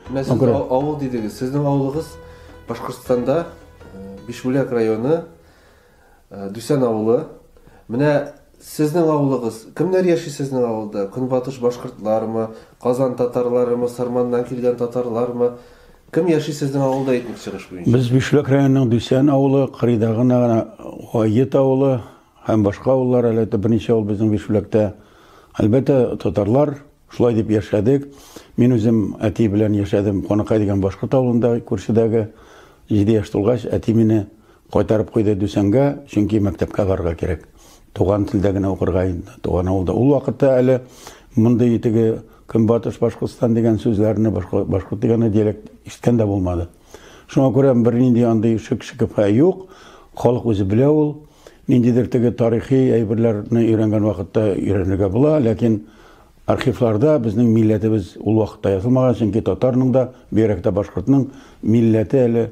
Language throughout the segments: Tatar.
Менә сез авыл дидегез. Сезнең авылыгыз Башкортстанда, Бишбүләк районы, Дүсән авылы. Менә сезнең авылыгыз, кемнәр яши сезнең авылда? Көнбатыш башкортлармы, Казан татарларымы, Сарманнан килгән татарлармы? Кем яши сезнең авылда этник чыгыш буенча? Без Бишбүләк районының Дүсән авылы, кырыйда гына Гает авылы һәм башка авыллар, әлбәттә, берничә авыл безнең Бишбүләктә. Әлбәттә, татарлар. Шулай дип яшәдек. Мин үзем әти белән яшәдем Каныкай дигән башкорт авылында, күршедәге. 7 яшь тулгач, әти мине кайтарып куйды Дүсәнгә, чөнки мәктәпкә барырга кирәк. Туган телдә генә укырга инде, туган авылда. Ул вакытта әле мондый теге Көнбатыш Башкортстан дигән сүзләрне, башкорт дигән диалект ишеткән дә булмады. Шуңа күрә бернинди андый шик-шөбһә юк. Халык үзе белә ул. Ниндидер теге тарихи әйберләрне өйрәнгән вакытта өйрәнергә була, ләкин архивларда безнең милләтебез ул вакытта язылмаган, чөнки татарның да, бигрәк тә башкортның милләте әле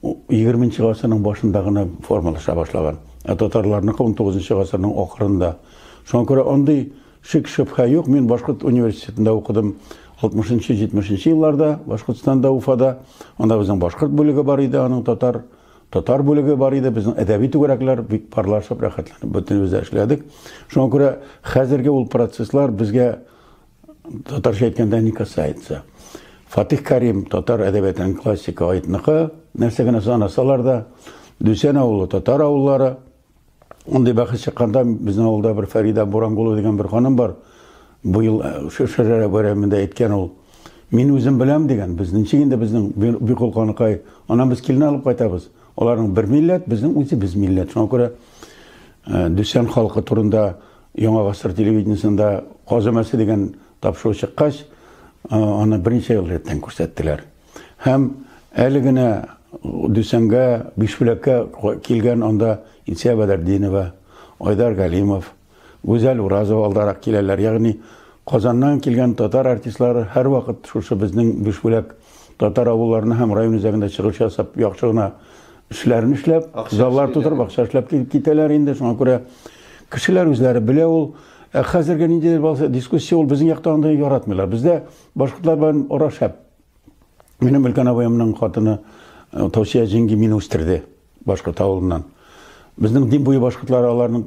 20 гасырның башында гына формалаша башлаган. Ә татарларныкы 19 гасырның ахырында. Шуңа күрә андый шик-шөбһә юк. Мин Башкорт университетында укыдым 60-70 елларда, Башкортстанда, Уфада. Анда безнең башкорт бүлеге бар иде, аның татар татар бүлеге бар иде. Безнең әдәби түгәрәкләр бик парлашып, рәхәтләнеп бөтенебез дә эшләдек. Шуңа күрә хәзерге ул процесслар безгә татарча әйткәндә не касается. Фатих Карим татар әдәбиятының классика айтныкы, нәрсә генә санасалар да, Дүсән авылы татар авыллары. Мондый бәхәс чыкканда безнең авылда бер Фәрида Бурангулова дигән бер ханым бар. Быел шәҗәрә бәйрәмендә әйткән ул. Мин үзем беләм дигән, без ничек инде безнең Бикул Каныкай, аннан без килен алып кайтабыз. Аларның бер милләт, безнең үзебез милләт. Шуңа күрә Дүсән халкы турында Яңа гасыр телевидениесендә Каз өмәсе дигән тапшыру чыккач, аны берничә ел рәттән күрсәттеләр. Һәм әле генә Дүсәнгә, Бишбүләккә килгән анда Илсөя Бәдәртдинова, Айдар Галимов, Гүзәл Уразова алдарак киләләр. Ягъни Казаннан килгән татар артистлары һәрвакыт шушы безнең Бишбүләк татар авылларына һәм район үзәгендә чыгыш ясап, яхшы гына эшләрен эшләп, заллар тутырып, акча эшләп китәләр инде. Шуңа күрә кешеләр үзләре белә ул. Ә хәзерге ниндидер булса дискуссия ул безнең якта андый яратмыйлар. Бездә башкортлар белән ара шәп. Минем өлкән абыемның хатыны Таусия җиңги мине үстерде башкорт авылыннан. Безнең Дим буе башкортлары аларның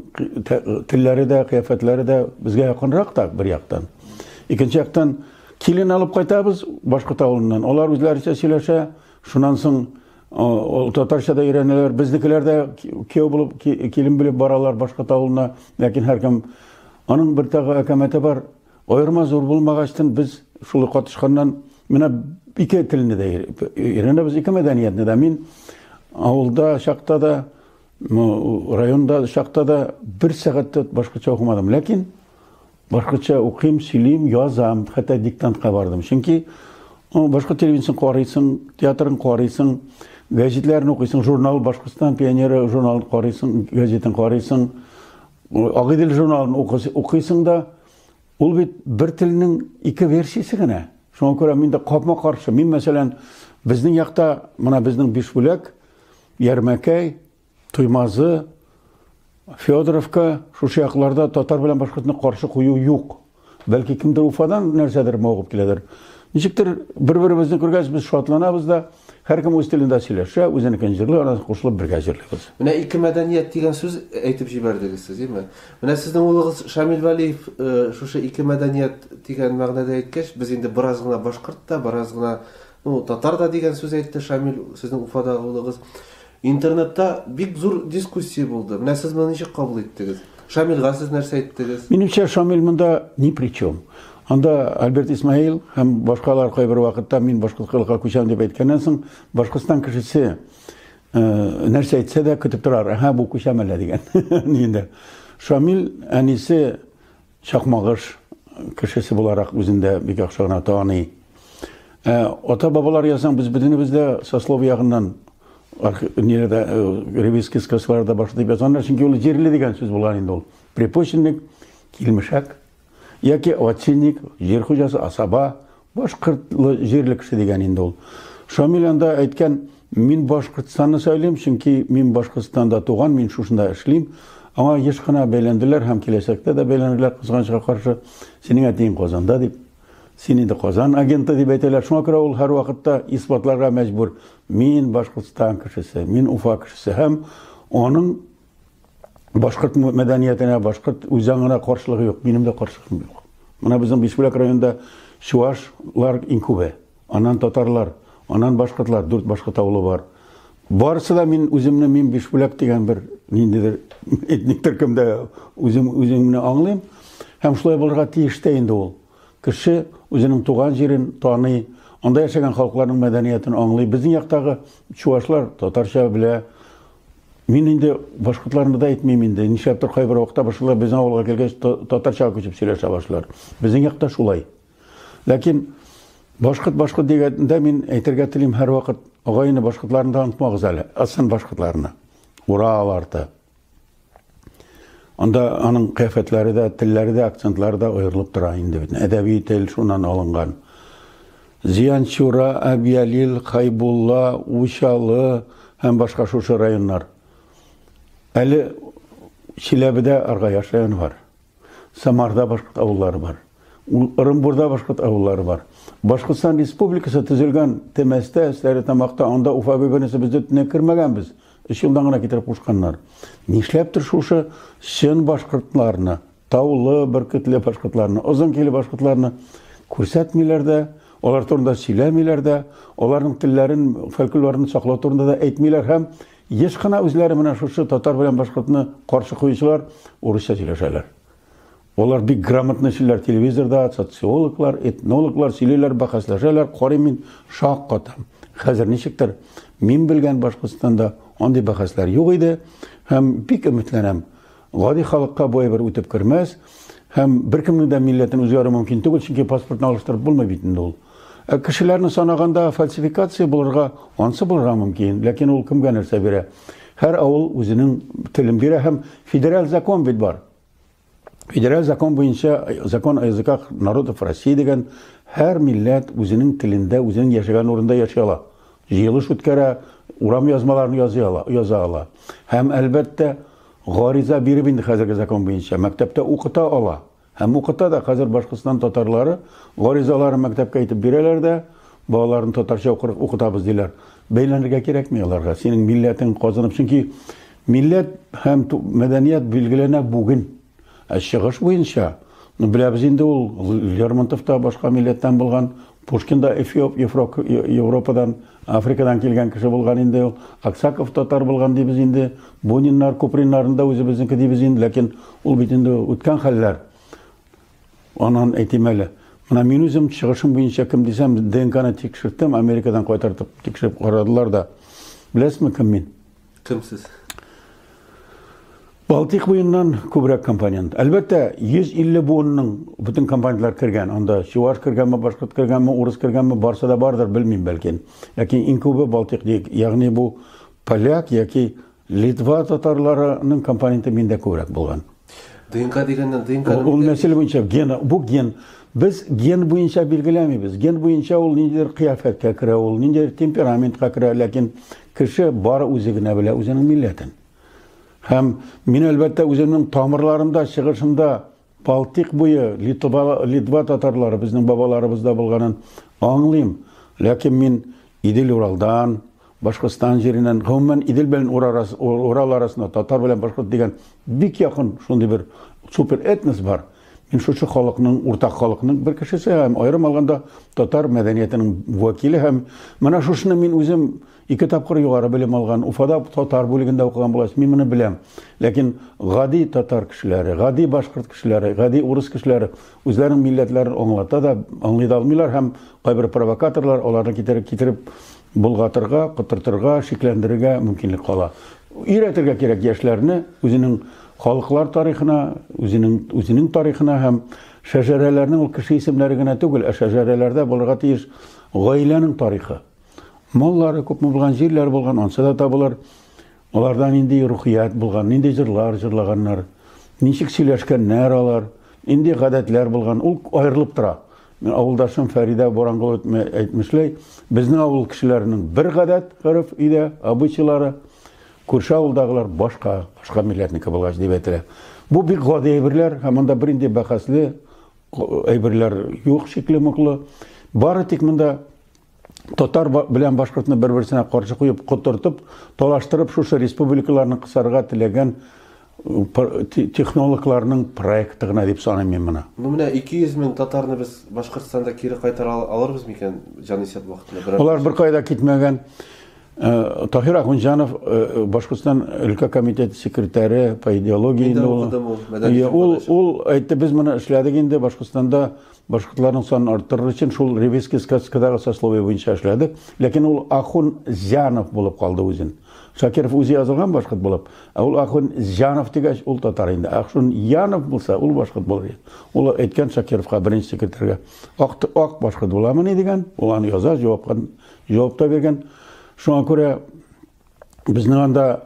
телләре дә, кыяфәтләре дә безгә якынрак та бер яктан. Икенче яктан килен алып кайтабыз башкорт авылыннан. Алар үзләренчә сөйләшә. Шуннан соң татарча да өйрәнәләр. Безнекеләр дә кияү булып, килен белеп баралар башкорт авылына. Ләкин һәркем аның бер тагы әкәмәте бар. Аерма зур булмагачтын без шулай катышканнан менә ике телне дә өйрәнәбез, ике мәдәниятне дә. Мин авылда чакта да, районда чакта да бер сәгать тә башкортча укымадым. Ләкин башкортча укыйм, сөйлим, язам, хәтта диктантка бардым. Чөнки башкорт телевидениесен карыйсың, театрын карыйсың, гәзитләрен укыйсың, журнал Башкортстан пионеры журналын карыйсың, газетын карыйсың. Агыйдел журналын укыйсың да, ул бит бер телнең ике версиясе генә. Шуңа күрә мин дә капма-каршы. Мин, мәсәлән, безнең якта, менә безнең Бишбүләк, Ярмәкәй, Туймазы, Федоровка, шушы якларда татар белән башкортны каршы кую юк. Бәлки кемдер Уфадан нәрсәдер мавыгып киләдер. Ничектер бер-беребезне күргәч без шатланабыз да, һәркем үз телендә сөйләшә, үзенекен җырлый, аннан кушылып бергә җырлыйбыз. Менә ике мәдәният дигән сүз әйтеп җибәрдегез сез, әйеме? Менә сезнең улыгыз Шамил Вәлиев шушы ике мәдәният дигән мәгънәдә әйткәч, без инде бераз гына башкорт та, бераз гына, ну, татар да дигән сүз әйтте Шамил, сезнең Уфадагы улыгыз. Интернетта бик зур дискуссия булды. Менә сез моны ничек кабул иттегез? Шамилгә сез нәрсә әйттегез? Минемчә, Шамил монда ни при чем. Анда Альберт Исмаил һәм башкалар кайбер вакытта мин башкортлыкка күчәм дип әйткәннән соң, Башкортстан кешесе нәрсә әйтсә дә көтеп торар. Әһә, бу күчәм әллә дигән. Инде Шамил әнисе Чакмагыш кешесе буларак үзен дә бик яхшы гына таный. Ә, ата-бабалар язсаң, без бөтенебез дә сословие ягыннан ниләрдә ревизский сказкаларда башы дип язганнар, чөнки ул җирле дигән сүз булган инде ул. Припочечник, килмешәк яки отшельник, җир хуҗасы, асаба, Башкортлы җирле кеше дигән инде ул. Шамил анда әйткән, мин Башкортстанны сайлыйм, чөнки мин Башкортстанда туган, мин шушында эшлим. Аңа еш кына бәйләнделәр һәм киләчәктә дә бәйләнерләр, кызганычка каршы, синең әтиең Казанда дип. Син инде Казан агенты дип әйтәләр. Шуңа күрә ул һәрвакытта исбатларга мәҗбүр. Мин Башкортстан кешесе, мин Уфа кешесе һәм аның башкорт мәдәниятенә, башкорт үзаңына каршылыгы юк. Минем дә каршылыгым юк. Менә безнең Бишбүләк районында чуашлар иң күбе. Аннан татарлар, аннан башкортлар, дүрт башкорт авылы бар. Барысы да мин үземне мин Бишбүләк дигән бер ниндидер этник төркемдә үзем үземне аңлыйм. Һәм шулай булырга тиеш тә инде ул. Кеше үзенең туган җирен таный, анда яшәгән халыкларның мәдәниятен аңлый. Безнең яктагы чуашлар татарча белә. Мин инде башкортларны да әйтмим инде. Нишләптер кайбер вакытта башкортлар безнең авылга килгәч татарчага күчеп сөйләшә башлар. Безнең якта шулай. Ләкин башкорт башкорт дигәндә мин әйтергә телим һәрвакыт агайны башкортларны да онытмагыз әле. Ысын башкортларны. Урал арты. Анда аның кыяфәтләре дә, телләре дә, акцентлары да аерылып тора инде бит. Әдәби тел шуннан алынган. Зиянчура, Әбьялил, Хайбулла, Учалы һәм башка шушы районнар. Әле Чиләбедә Аргаяш районы бар. Самарда башкорт авыллары бар. Ырынбурда башкорт авыллары бар. Башкортстан Республикасы төзелгән Темәстә, Стәрлетамакта, анда Уфа губернасы без төтенә кермәгәнбез. Өч елдан гына китереп кушканнар. Нишләптер шушы чын башкортларны, таулы, бөркетле башкортларны, озын киле башкортларны күрсәтмиләр дә, алар турында сөйләмиләр дә, аларның телләрен, фольклорын саклау турында да әйтмиләр һәм еш кына үзләре менә шушы татар белән башкортны каршы куючылар урысча сөйләшәләр. Алар бик грамотный сөйләр телевизорда, социологлар, этнологлар сөйлиләр, бәхәсләшәләр, карыйм мин шаккатам. Хәзер ничектер, мин белгән Башкортстанда андый бәхәсләр юк иде һәм бик өметләнәм. Гади халыкка бу әйбер үтеп кермәс һәм беркемнең дә милләтен үзгәрү мөмкин түгел, чөнки паспортны алыштырып булмый бит инде ул. Ә кешеләрне санаганда фальсификация булырга, ансы булырга мөмкин, ләкин ул кемгә нәрсә бирә? Һәр авыл үзенең телен бирә һәм федераль закон бит бар. Федераль закон буенча закон о языках народов России дигән һәр милләт үзенең телендә, үзенең яшәгән урында яши ала. Җыелыш үткәрә, урам язмаларын яза ала, яза ала. Һәм әлбәттә, гариза биреп инде хәзерге закон буенча мәктәптә укыта ала. Һәм укыта да хәзер Башкортстан татарлары гаризаларын мәктәпкә әйтеп бирәләр дә, балаларын татарча укытабыз диләр. Бәйләнергә кирәкми аларга. Синең милләтең казынып, чөнки милләт һәм мәдәният билгеләнә бүген. Ә чыгыш буенча, ну беләбез инде ул Лермонтов та башка милләттән булган, Пушкин да Эфиоп, Европадан, Африкадан килгән кеше булган инде ул. Аксаков татар булган дибез инде. Буниннар, Куприннарны да үзебезнеке дибез инде, ләкин ул бит инде үткән хәлләр. Аннан әйтим әле. Менә мин үзем чыгышым буенча кем дисәм, ДНКны тикшерттем, Америкадан кайтартып тикшереп карадылар да. Беләсезме кем мин? Кем сез? Балтик буеннан күбрәк компонент. Әлбәттә, 150 буынның бөтен компонентлар кергән. Анда чуваш кергәнме, башкорт кергәнме, урыс кергәнме, барсы да бардыр, белмим бәлки. Ләкин иң күбе Балтик диек. Ягъни бу поляк яки Литва татарларының компоненты миндә күбрәк булган. ДНК дигәннән ДНК. Ул нәсел буенча ген, бу ген. Без ген буенча билгеләмибез. Ген буенча ул ниндидер кыяфәткә керә, ул ниндидер темпераментка керә, ләкин кеше бары үзе генә белә үзенең милләтен. Һәм мин әлбәттә үземнең тамырларымда, чыгышымда Балтик буе, Литва, Литва татарлары безнең бабаларыбызда булганын аңлыйм. Ләкин мин Идел-Уралдан, Башкортстан җиреннән, гомумән Идел белән Урал арасында татар белән башкорт дигән бик якын шундый бер супер этнос бар. Мин шушы халыкның, уртак халыкның бер кешесе һәм аерым алганда татар мәдәниятенең вәкиле һәм менә шушыны мин үзем ике тапкыр югары белем алган, Уфада татар бүлегендә укыган булгач, мин моны беләм. Ләкин гади татар кешеләре, гади башкорт кешеләре, гади урыс кешеләре үзләренең милләтләрен аңлата да, аңлый да алмыйлар һәм кайбер провокаторлар аларны китереп, китереп болгатырга, котыртырга, шикләндерергә мөмкинлек кала. Өйрәтергә кирәк яшьләрне үзенең халыклар тарихына, үзенең үзенең тарихына һәм шәҗәрәләрнең ул кеше исемнәре генә түгел, ә шәҗәрәләрдә булырга тиеш гаиләнең тарихы. Маллары күпме булган, җирләр булган, ансы да табылыр. Аларда нинди рухият булган, нинди җырлар җырлаганнар, ничек сөйләшкәннәр алар, нинди гадәтләр булган, ул аерылып тора. Мин авылдашым Фәридә Борангул әйтмешләй, безнең авыл кешеләренең бер гадәт, гореф өйдә, обычайлары, күрше авылдагылар башка, башка милләтнеке булгач дип әйтелә. Бу бик гади әйберләр һәм монда бернинди бәхәсле әйберләр юк шикле-муклы. Бары тик монда татар белән башкортны бер-берсенә каршы куеп, котыртып, талаштырып шушы республикаларны кысарга теләгән технологларның проекты гына дип саныйм мин моны. Ну менә 200 мең татарны без Башкортстанда кире кайтара алырбыз микән җанисәп вакытында? Берәр Алар беркая да китмәгән. Таһир Ахунҗанов Башкортстан өлкә комитеты секретаре по идеологии инде ул. Ул ул әйтте, без моны эшләдек инде Башкортстанда башкортларның санын арттырыр өчен шул Ревизский сказкадагы сословие буенча эшләдек. Ләкин ул Ахунҗанов булып калды үзен. Шакиров үзе язылган башкорт булып, ә ул Ахунҗанов дигәч, ул татар инде. Ахунҗанов булса, ул башкорт булыр иде. Ул әйткән Шакировка, беренче секретарьга, ак, ак башкорт буламыни дигән, ул аны яза, җавапка җавап та биргән. Шуңа күрә безнең анда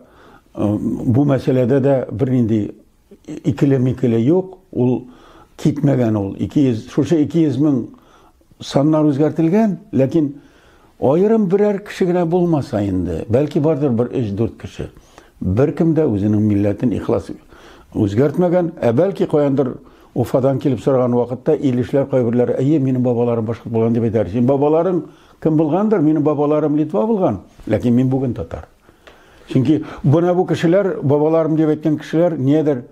бу мәсьәләдә дә бернинди икеле-микеле юк, ул китмәгән ул. 200, шушы 200 мең саннар үзгәртелгән, ләкин аерым берәр кеше генә булмаса инде, бәлки бардыр бер 3-4 кеше. Беркем дә үзенең милләтен ихлас үзгәртмәгән, ә бәлки каяндыр Уфадан килеп сораган вакытта илешләр кайберләре, әйе, минем бабаларым башкорт булган дип әйтәр. Син бабаларың кем булгандыр, минем бабаларым Литва булган, ләкин мин бүген татар. Чөнки бына бу кешеләр, бабаларым дип әйткән кешеләр, ниядер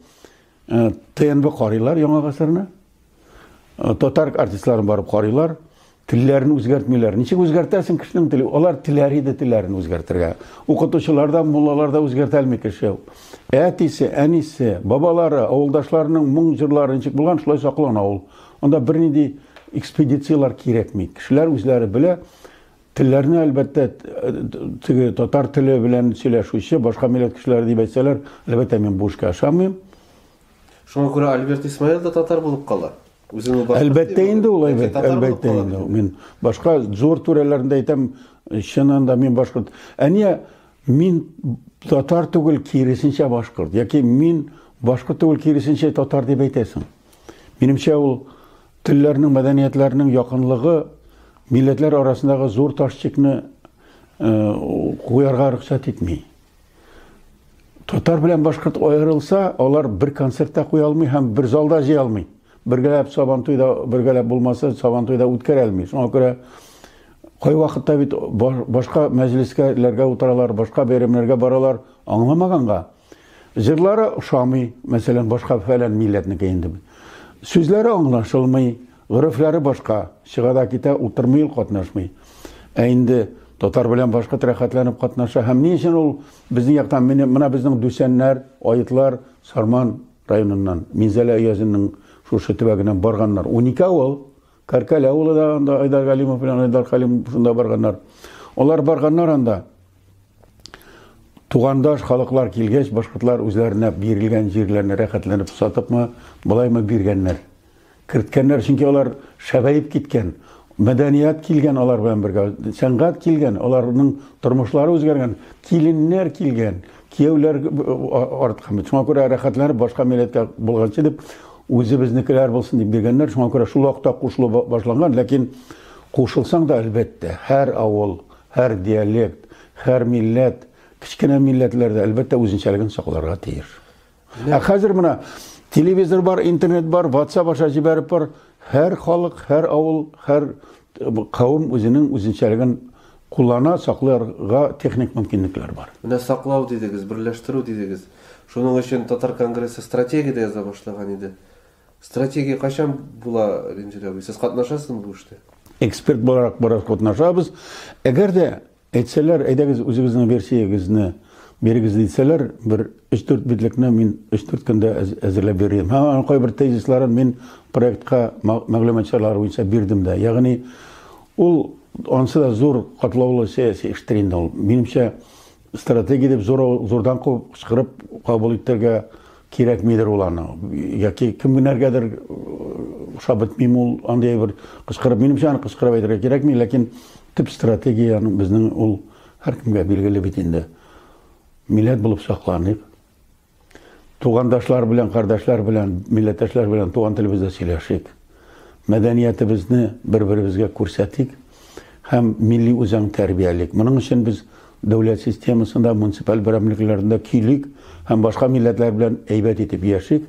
ТНВ карыйлар яңа гасырны. Татар артистларын барып карыйлар, телләрен үзгәртмиләр. Ничек үзгәртәсең кешенең теле? Алар теләр иде телләрен үзгәртергә. Укытучылар да, муллалар да үзгәртә алмый кеше. Әтисе, әнисе, бабалары, авылдашларының моң җырлары ничек булган, шулай саклана ул. Анда бернинди экспедицияләр кирәкми. Кешеләр үзләре белә. Телләрне, әлбәттә, теге татар теле белән сөйләшүче башка милләт кешеләре дип әйтсәләр, әлбәттә, мин бу эшкә ышанмыйм. Шуңа күрә Альберт Исмаил да татар булып кала. Үзен ул башкорт Әлбәттә инде ул әйбәт, әлбәттә инде. Мин башка зур түрәләрендә әйтәм, чыннан да мин башкорт. Ә нигә мин татар түгел, киресенчә башкорт, яки мин башкорт түгел, киресенчә татар дип әйтәсең? Минемчә, ул телләрнең, мәдәниятләрнең якынлыгы милләтләр арасындагы зур таш чикне куярга рөхсәт итми. Татар белән башкорт аерылса, алар бер концерт та куя алмый һәм бер залда җыя алмый. Бергәләп Сабантуйда, бергәләп булмаса, Сабантуйда үткәрә алмый. Шуңа күрә кайвакытта бит башка мәҗлескәләргә утыралар, башка бәйрәмнәргә баралар, аңламаганга. Җырлары ошамый, мәсәлән, башка фәлән милләтнеке инде. Сүзләре аңлашылмый, горефләре башка, чыга да китә, утырмый ул, катнашмый. Ә инде татар белән башкорт рәхәтләнеп катнаша. Һәм ни өчен ул безнең яктан, менә безнең дүсәннәр, аетлар Сарман районыннан, Минзәлә өязенең шушы төбәгеннән барганнар. 12 авыл, Кәркәл авылы да анда Айдар Галимов белән Айдар Хәлимов шунда барганнар. Алар барганнар анда. Тугандаш халыклар килгәч, башкортлар үзләренә бирелгән җирләрне рәхәтләнеп сатыпмы, болаймы биргәннәр. Керткәннәр, чөнки алар шәбәеп киткән. Мәдәният килгән алар белән бергә, сәнгать килгән, аларның тормышлары үзгәргән, киленнәр килгән, кияүләр арткан. Шуңа күрә рәхәтләнеп башка милләткә булганчы дип, үзебезнекеләр булсын дип биргәннәр. Шуңа күрә шул вакытта кушылу башланган, ләкин кушылсаң да, әлбәттә, һәр авыл, һәр диалект, һәр милләт, кечкенә милләтләр дә, әлбәттә, үзенчәлеген сакларга тиеш. Ә хәзер менә телевизор бар, интернет бар, WhatsApp аша җибәреп бар. Һәр халык, һәр авыл, һәр кавым үзенең үзенчәлеген куллана, сакларга техник мөмкинлекләр бар. Менә саклау дидегез, берләштерү дидегез. Шуның өчен Татар конгрессы стратегия дә яза башлаган иде. Стратегия кайчан була, Римзил абый? Сез катнашасызмы бу эштә? Эксперт буларак бераз катнашабыз. Әгәр дә Әйтсәләр, әйдәгез үзегезнең версиягезне бирегез дисәләр, бер 3-4 битлекне мин 3-4 көндә әзерләп бирер. Һәм аның кайбер тезисларын мин проектка мәгълүмат чаралары буенча бирдем дә. Ягъни ул ансы да зур катлаулы сәяси эштер инде ул. Минемчә, стратегия дип зур зурдан кычкырып кабул итәргә кирәкмидер ул аны. Яки кемнәргәдер ошап бетмиме ул андый бер кычкырып, минемчә, аны кычкырып әйтергә кирәкми, ләкин төп стратегия безнең ул һәркемгә билгеле бит инде. Милләт булып сакланыйк. Тугандашлар белән, кардәшләр белән, милләттәшләр белән туган телебездә сөйләшик. Мәдәниятебезне бер-беребезгә күрсәтик һәм милли үзаң тәрбиялик. Моның өчен без дәүләт системасында, муниципаль берәмлекләрендә көйлик һәм башка милләтләр белән әйбәт итеп яшик.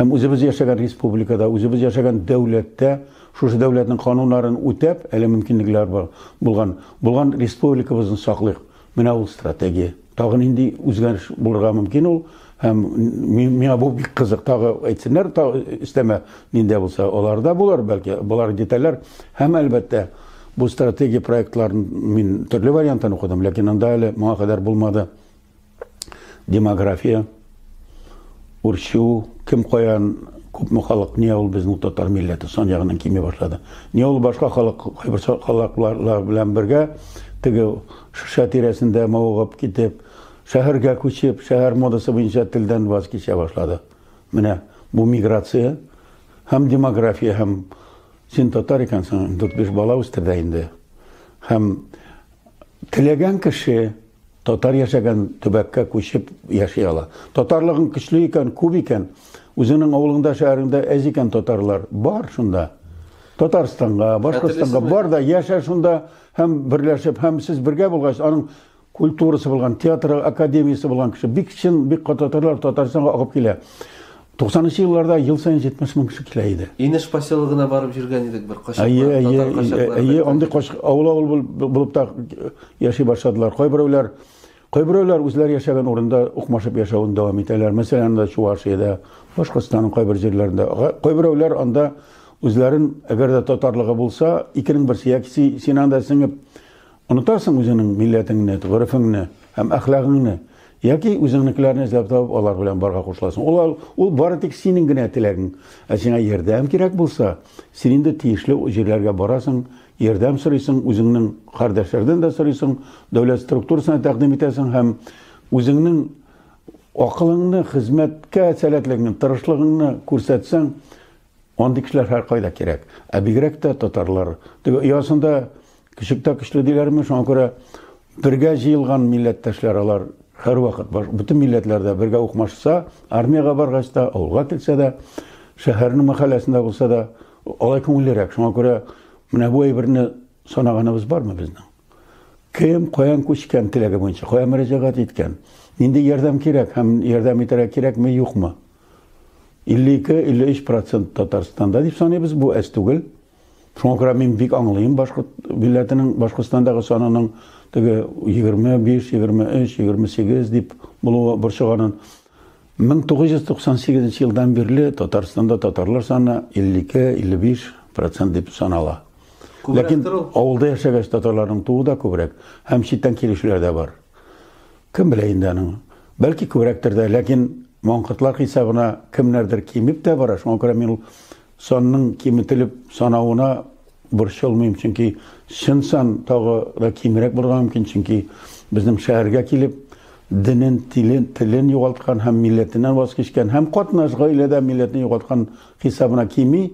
Һәм үзебез яшәгән республикада, үзебез яшәгән дәүләттә, шушы дәүләтнең кануннарын үтәп, әле мөмкинлекләр бар, булган, булган республикабызны саклыйк. Менә ул стратегия. Тагы нинди үзгәреш булырга мөмкин ул? Һәм миңа бу бик кызык. Тагы әйтсеннәр, тагы өстәмә нинди булса, алар да булыр, бәлки, болар детальләр. Һәм әлбәттә, бу стратегия проектларын мин төрле варианттан укыдым, ләкин анда әле моңа кадәр булмады. Демография, үрчү, кем каян, күпме халык, нигә ул безнең татар милләте сан ягыннан кими башлады. Нигә ул башка халык, кайбер халыклар белән бергә теге шешә тирәсендә мавыгып китеп, шәһәргә күчеп, шәһәр модасы буенча телдән ваз кичә башлады. Менә бу миграция һәм демография һәм син татар икәнсең, 4-5 бала үстер дә инде. Һәм теләгән кеше татар яшәгән төбәккә күчеп яши ала. Татарлыгың көчле икән, күп икән, үзеңнең авылыңда, шәһәреңдә әз икән татарлар, бар шунда. Татарстанга, Башкортстанга бар да яшә шунда һәм берләшеп, һәм сез бергә булгач, аның культурасы булган, театр академиясе булган кеше, бик чын, бик каты татарлар Татарстанга агып килә. 90 елларда ел саен 70 мең кеше килә иде. Инеш поселогына барып йөргән идек бер качаклар. Әйе, әйе, әйе, андый кач авыл-авыл булып та яши башладылар. Кайберәүләр кайберәүләр үзләре яшәгән урында укмашып яшәвен дәвам итәләр. Мәсәлән, анда Чувашиядә, Башкортстанның кайбер җирләрендә. Кайберәүләр анда үзләрен, әгәр дә татарлыгы булса, икенең берсе яки син анда сеңеп онытасың үзеңнең милләтеңне, горефеңне һәм әхлагыңны, яки үзеңнекеләрне эзләп табып, алар белән барга кушыласың. Ул, ул бары тик синең генә теләгең. Ә сиңа ярдәм кирәк булса, син инде тиешле җирләргә барасың, ярдәм сорыйсың, үзеңнең кардәшләрдән дә сорыйсың, дәүләт структурасына тәкъдим итәсең һәм үзеңнең акылыңны, хезмәткә сәләтлегеңне, тырышлыгыңны күрсәтсәң, андый кешеләр һәркайда кирәк. Ә бигрәк тә татарлар. Теге оясында көчек тә көчле диләрме, шуңа күрә бергә җыелган милләттәшләр алар һәрвакыт бөтен милләтләр дә бергә укмашса, армиягә баргач та, авылга килсә дә, шәһәрнең мәхәлләсендә булса да, алай күңеллерәк. Шуңа күрә менә бу әйберне санаганыбыз бармы безнең? Кем каян күчкән теләге буенча, кая мөрәҗәгать иткән, нинди ярдәм кирәк һәм ярдәм итәргә кирәкме, юкмы? 52-53 процент Татарстанда дип саныйбыз, бу әз түгел. Шуңа күрә мин бик аңлыйм башкорт милләтенең Башкортстандагы санының теге 25, 23, 28 дип булуы борчыганын. 1998 елдан бирле Татарстанда татарлар саны 52-55 процент дип санала. Ләкин авылда яшәгәч татарларның тууы да күбрәк һәм читтән килүчеләр дә бар. Кем белә инде аның. Бәлки күбрәктер дә, ләкин маңкортлар хисабына кемнәрдер кимеп тә бара. Шуңа күрә мин ул санның киметелеп санавына борчылмыйм, чөнки чын сан тагы да кимрәк булырга мөмкин, чөнки безнең шәһәргә килеп динен, телен, телен югалткан һәм милләтеннән ваз кичкән һәм катнаш гаиләдә милләтен югалткан хисабына кими.